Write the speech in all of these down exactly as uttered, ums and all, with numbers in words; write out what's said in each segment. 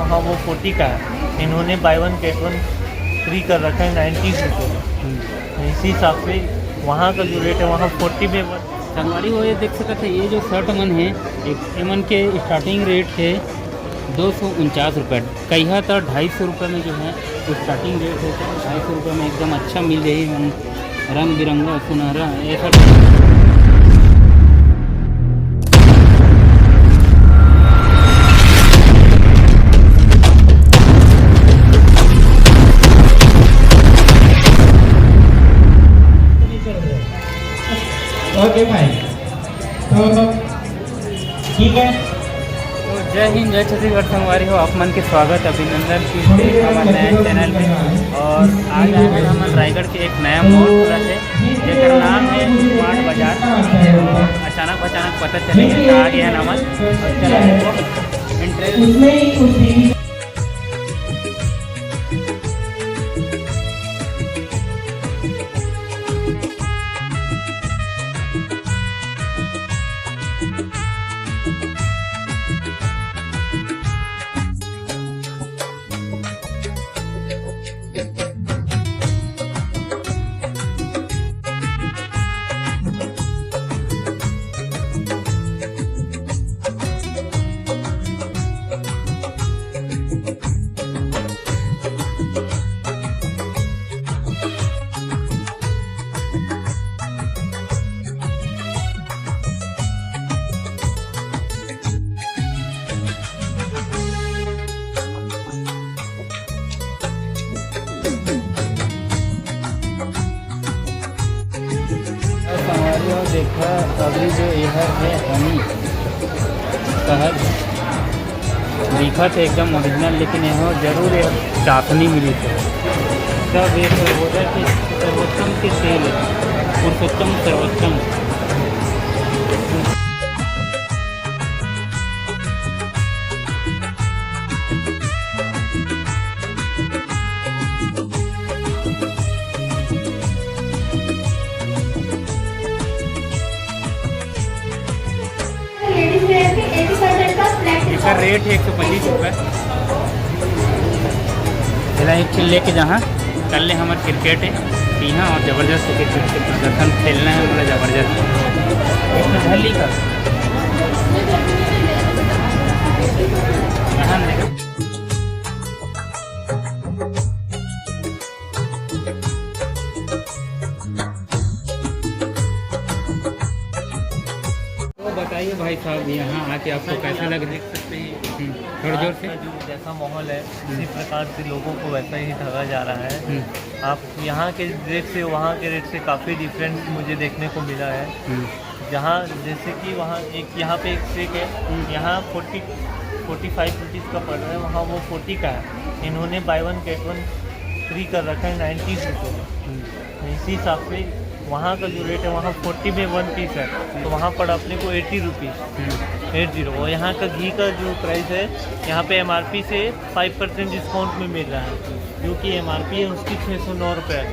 हाँ, वो फोर्टी का है। इन्होंने by one get one free कर रखा है नाइन्टी रुपये में। इसी हिसाब से वहाँ का जो रेट है, वहाँ फोर्टी में वन। संगवारी हो, ये देख सकत है, ये जो शर्ट मन है, एक एमन के स्टार्टिंग रेट है दो सौ उनचास रुपये। कहिया तो ढाई सौ रुपये में जो है, वो स्टार्टिंग रेट है, ढाई सौ रुपये में एकदम अच्छा मिल जाही। हम रंग बिरंगा सुनहरा ऐसा ओके भाई, तो ठीक है। तो जय हिंद, जय छत्तीसगढ़ संगवारी हो, आप मन के स्वागत, अभिनंदन की हमारे नया चैनल में। और आज आए हैं हम रायगढ़ के एक नया मॉल खुला है, जेकर नाम है स्मार्ट बाजार। अचानक अचानक पता चले कि आ गया नाम। संगवारी हो, देखा, अभी जो यह है हनी शहद, दिखत है एकदम ओरिजिनल, लेकिन यह जरूर एक चाशनी मिली थे। सब ये सर्वोदय के सर्वोत्तम के तेल है, पुरुषोत्तम सर्वोत्तम। इसका रेट है एक सौ पच्चीस रुपये। पहला एक खेल लेके जहाँ कल ले हमार क्रिकेट है, यहाँ और जबरदस्त क्रिकेट के प्रदर्शन खेलना है, मतलब जबरदस्त। इसमें झल्ली का यहाँ नहीं। तो बताइए भाई साहब, यहाँ आके आपको कैसा लग रहा है? देख सकते हैं, हम्म, थोड़ा जोर से। आज का जो जैसा माहौल है, हम्म। उसी प्रकार से लोगों को वैसा ही ठगा जा रहा है। हम्म। आप यहाँ के रेट से वहाँ के रेट से काफ़ी डिफरेंस मुझे देखने को मिला है। हम्म। जहाँ जैसे कि वहाँ एक, यहाँ पे एक सेक है, हम्म। यहाँ फोर्टी, फोर्टी फ़ाइव रुपीज़ का पड़ रहा है, वहाँ वो फोर्टी का है। इन्होंने by one get one free कर रखा है नाइन्टी रुपये में। हम्म। इसी हिसाब से वहाँ का जो रेट है, वहाँ फोर्टी में वन पीस है, तो वहाँ पड़ अपने को eighty rupees, hmm. Eight zero. और यहाँ का घी का जो प्राइस है, यहाँ पे एमआरपी से फ़ाइव परसेंट डिस्काउंट में मिल रहा है, जो कि एमआरपी है उसकी छः सौ नौ रुपये है,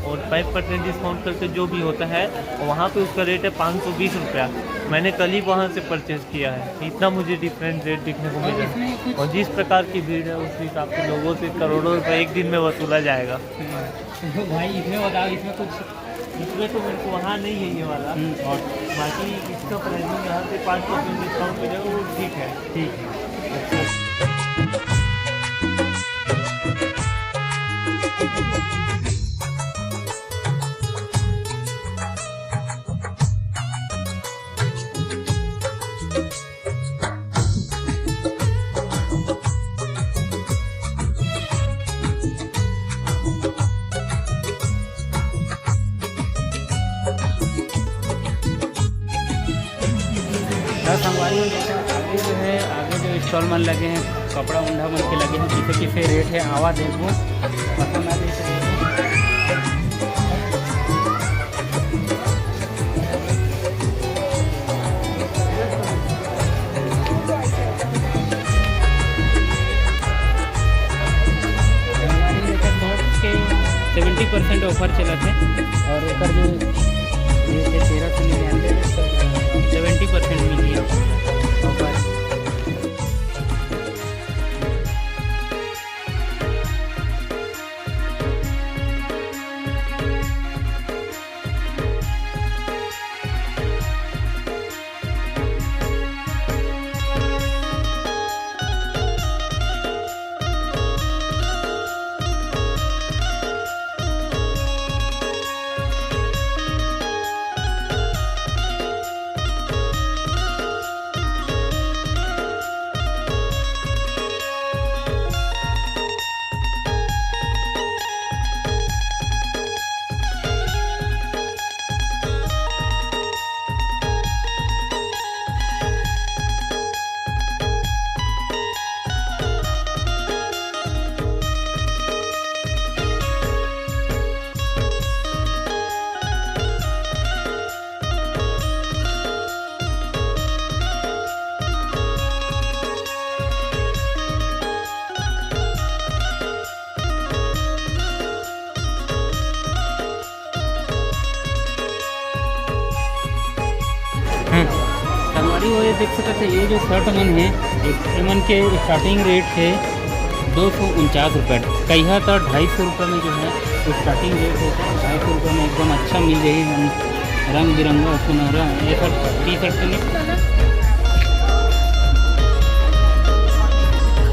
और फ़ाइव परसेंट डिस्काउंट करके जो भी होता है, वहाँ पे उसका रेट है पाँच सौ बीस रुपया। मैंने कल ही वहाँ से परचेज किया है, इतना मुझे डिफरेंट रेट देखने को मिला है। और जिस प्रकार की भीड़ है, उस हिसाब से लोगों से करोड़ों रुपये एक दिन में वसूला जाएगा। भाई, इसमें बताओ, इसमें कुछ, इसमें तो मेरे को वहाँ नहीं है ये वाला। हम्म, और बाकी इसका प्राइसिंग यहाँ से पाँच परसेंट डिस्काउंट मिलेगा, वो ठीक है। ठीक है। तो संगवारी हो, जैसे आगे जो है, आगे जो स्टॉल मन लगे हैं, कपड़ा उंडा मन के लगे हैं, किसे किसे रेट है, आवा देखो, पसंद आ जाए तो देखो। सेवेंटी परसेंट ऑफर चलत है और एकर जो ये है तेरह सौ निन्यानवे, सेवेंटी परसेंट मिली है ऑफर। देख सकत हे, ये जो शर्ट मन हे, एक, एमन के स्टार्टिंग रेट हे दो सौ उनचास रुपये। कहिया तो ढाई सौ रुपये में जो है, स्टार्टिंग रेट हे ढाई सौ रुपये में, एकदम अच्छा मिल जाही। हम रंग बिरंगा सुनहरा, ये सब टी शर्ट तो नहीं,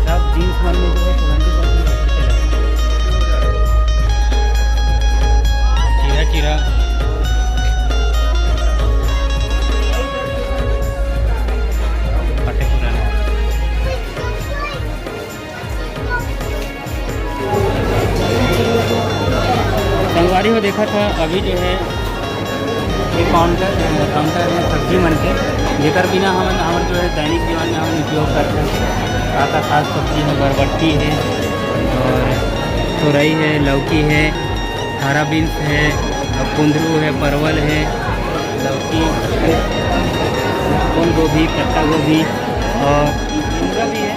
सब जींस मन में जो है सेवेंटी परसेंट ऑफर चला है। चीरा चीरा फटे पुराना। संगवारी हो, देखा था अभी जो है ये काउंटर, काउंटर है सब्जी मन के, जेकर बिना हमन, हमर जो है दैनिक जीवन में हमन उपयोग करते हैं। का का साग सब्जी है, बरबट्टी है और तुरई है, लौकी है, हरा बीन्स है, और कुंदरू है, परवल है, लौकी, फूल गोभी, पत्ता गोभी और घिवड़ा भी है।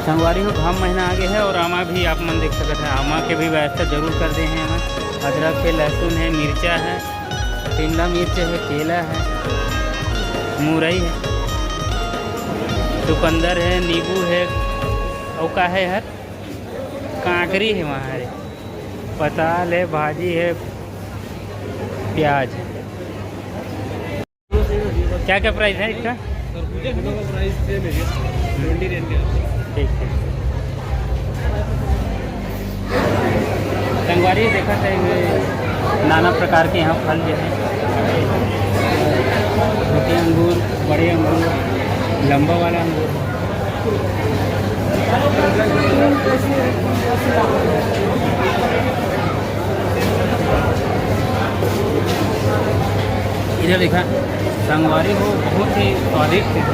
संगवारी हो, घाम महीना आगे है और आमा भी आप मन देख सकत है, आमा के भी व्यवस्था जरूर कर दे हैं हमन। अदरक है, लहसुन है, मिर्चा है, शिमला मिर्च है, केला है, मुरई है, चुकंदर है, नींबू है, अउ का है हर? काकरी है वहाँ रे, पताल है, भाजी है, प्याज है। क्या क्या प्राइस है इसका? तरबूजा हम लोग का प्राइस सेम है भैया, ट्वेंटी रेट के। ठीक है। संगवारी देखा थे, ये नाना प्रकार के यहाँ फल जो है, छोटे अंगूर, बड़े अंगूर, लंबा वाला अंगूर। इधर देखा, संगवारी हो, बहुत ही स्वादिष्ट है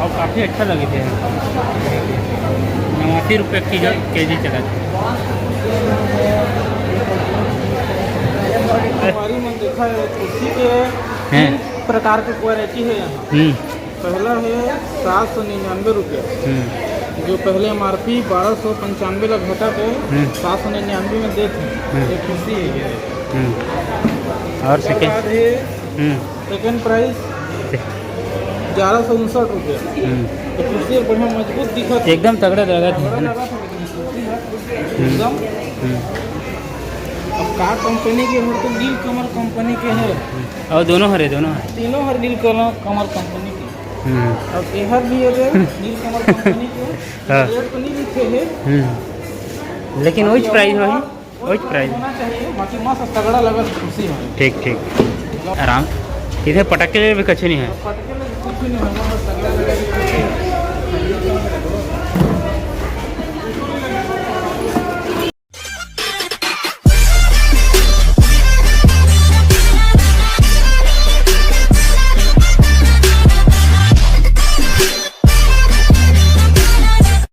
और काफ़ी अच्छा लगे थे। नवासी रुपये किलो, के जी चला था। संगवारी मन देखा है, कुर्सी के हैं। तीन प्रकार के क्वालिटी है यहाँ। हम्म। पहला है सात सौ निन्यानवे रुपया, हम्म। जो पहले एम आर पी बारह सौ पंचानवे ला घटा के हम्म। सात सौ निन्यानवे में देत है। हम्म। ये खुशी है ये। हम्म। और उसके सेकंड? बाद है हम्म। सेकंड प्राइस ग्यारह सौ उनसठ रुपया। हम्म। तो खुशी है, बढ़िया मजबूत दिखत है। एकदम तगड़ा लगा था, है ना? लगा था, लेकिन खुशी है हम्म। एकदम। हम्म। अब का कंपनी के हो, तो नील कमल कंपनी के है। हम्म। और दोनों हरे, दोनों हरे। तीनों हर नील कमल, कमल कंपनी के। हम्म। अब एहर भी है रे, नील कमल कंपनी के। हाँ। रेट तो नहीं लिखे है। हम्म। लेकिन वही बाकी प्राइस अगर वही, वही प्राइस। होना चाहिए, बाकी मस्त तगड़ा लगा तो खुशी है। ठीक, ठीक। आराम। इधर पटक के लिए भी कुछ नहीं है। पटक के लिए कुछ नहीं है, मस्त तगड़ा लगा।